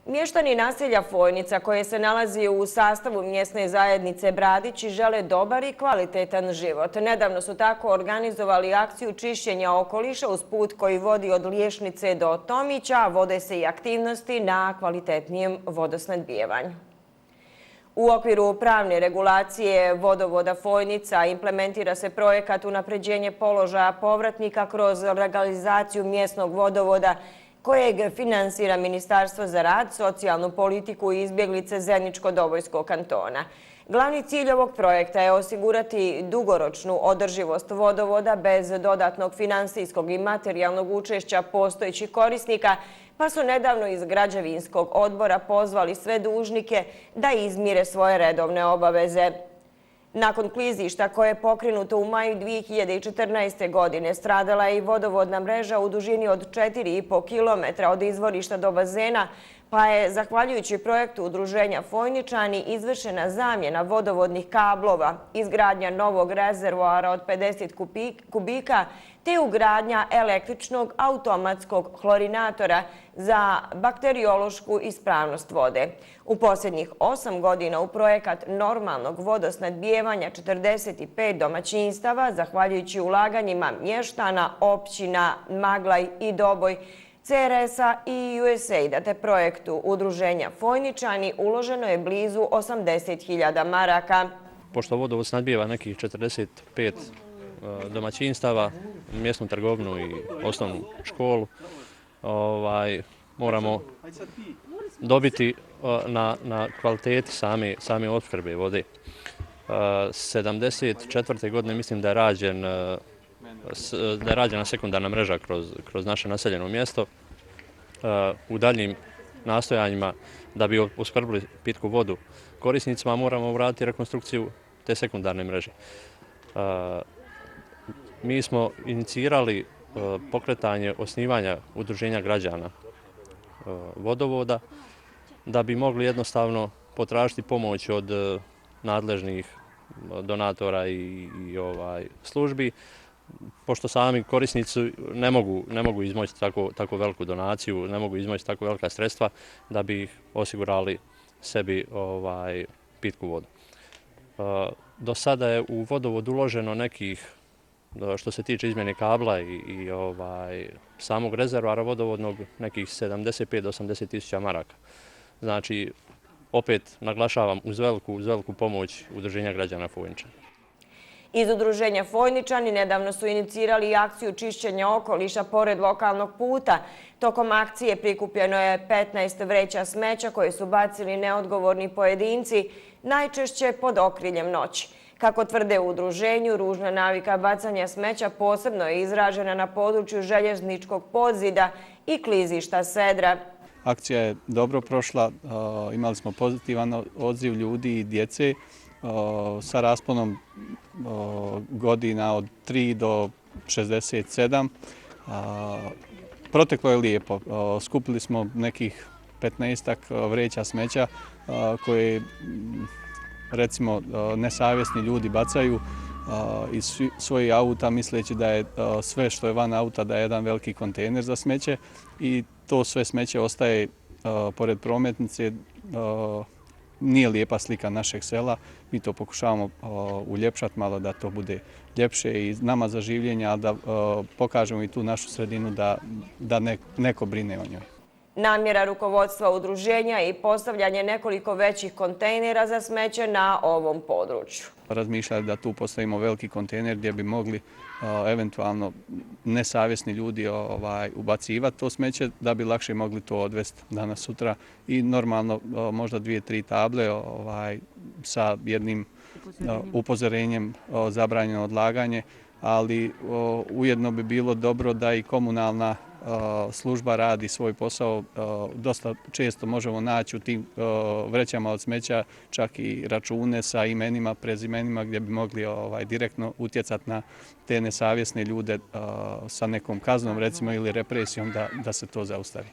Mještani naselja Fojnica, koje se nalazi u sastavu mjesne zajednice Bradići, žele dobar i kvalitetan život. Nedavno su tako organizovali akciju čišćenja okoliša uz put koji vodi od Liješnice do Tomića, vode se i aktivnosti na kvalitetnijem vodosnabdijevanju. U okviru pravne regulacije vodovoda Fojnica implementira se projekat unapređenje položaja povratnika kroz legalizaciju mjesnog vodovoda kojeg finansira Ministarstvo za rad, socijalnu politiku i izbjeglice Zeničko-Dobojskog kantona. Glavni cilj ovog projekta je osigurati dugoročnu održivost vodovoda bez dodatnog finansijskog i materijalnog učešća postojećih korisnika, pa su nedavno iz građevinskog odbora pozvali sve dužnike da izmire svoje redovne obaveze. Nakon klizišta koje je pokrenuto u maju 2014. godine, stradala je i vodovodna mreža u dužini od 4,5 km od izvorišta do bazena, pa je, zahvaljujući projektu Udruženja Fojničani, izvršena zamjena vodovodnih kablova, izgradnja novog rezervoara od 50 kubika, te ugradnja električnog automatskog hlorinatora za bakteriološku ispravnost vode. U posljednjih 8 godina u projekat normalnog vodosnabdijevanja 45 domaćinstava, zahvaljujući ulaganjima mještana, općina Maglaj i Doboj, CRS-a i USAID-a te projektu Udruženja Fojničani uloženo je blizu 80.000 maraka. Pošto vodovod snabdijeva nekih 45 domaćinstava, mjesnu trgovinu i osnovnu školu, moramo dobiti na kvaliteti same opskrbe vode. 74. godine mislim da je rađena sekundarna mreža kroz naše naseljeno mjesto. U daljnjim nastojanjima da bi opskrbili pitku vodu korisnicima moramo uraditi rekonstrukciju te sekundarne mreže. Mi smo inicirali pokretanje osnivanja udruženja građana vodovoda da bi mogli jednostavno potražiti pomoć od nadležnih donatora i službi, pošto sami korisnici ne mogu izmoći tako veliku donaciju, ne mogu izmoći tako velika sredstva da bi ih osigurali sebi pitku vodu. Do sada je u vodovod uloženo nekih, što se tiče izmjene kabla i samog rezervoara vodovodnog, nekih 75 do 80 tisuća maraka. Znači, opet naglašavam, uz veliku pomoć Udruženja građana Fojničani. Iz Udruženja Fojničani nedavno su inicirali akciju čišćenja okoliša pored lokalnog puta. Tokom akcije prikupljeno je 15 vreća smeća koje su bacili neodgovorni pojedinci, najčešće pod okriljem noći. Kako tvrde u udruženju, ružna navika bacanja smeća posebno je izražena na području željezničkog podzida i klizišta Sedra. Akcija je dobro prošla, imali smo pozitivan odziv ljudi i djece sa rasponom godina od 3 do 67. Proteklo je lijepo. Skupili smo nekih 15 vreća smeća koje, recimo, nesavjesni ljudi bacaju iz svojih auta misleći da je sve što je van auta da je jedan veliki kontejner za smeće i to sve smeće ostaje pored prometnice. Nije lijepa slika našeg sela, mi to pokušavamo uljepšati malo da to bude ljepše i nama za življenje, a da pokažemo i tu našu sredinu da neko brine o njoj. Namjera rukovodstva udruženja je i postavljanje nekoliko većih kontejnera za smeće na ovom području. Razmišljali da tu postavimo veliki kontejner gdje bi mogli eventualno nesavjesni ljudi ubacivati to smeće da bi lakše mogli to odvesti danas sutra i normalno možda 2-3 table sa jednim upozorenjem zabranjeno odlaganje, ali ujedno bi bilo dobro da i komunalna služba radi svoj posao. Dosta često možemo naći u tim vrećama od smeća čak i račune sa imenima, prezimenima gdje bi mogli direktno utjecati na te nesavjesne ljude sa nekom kaznom recimo ili represijom da se to zaustavi.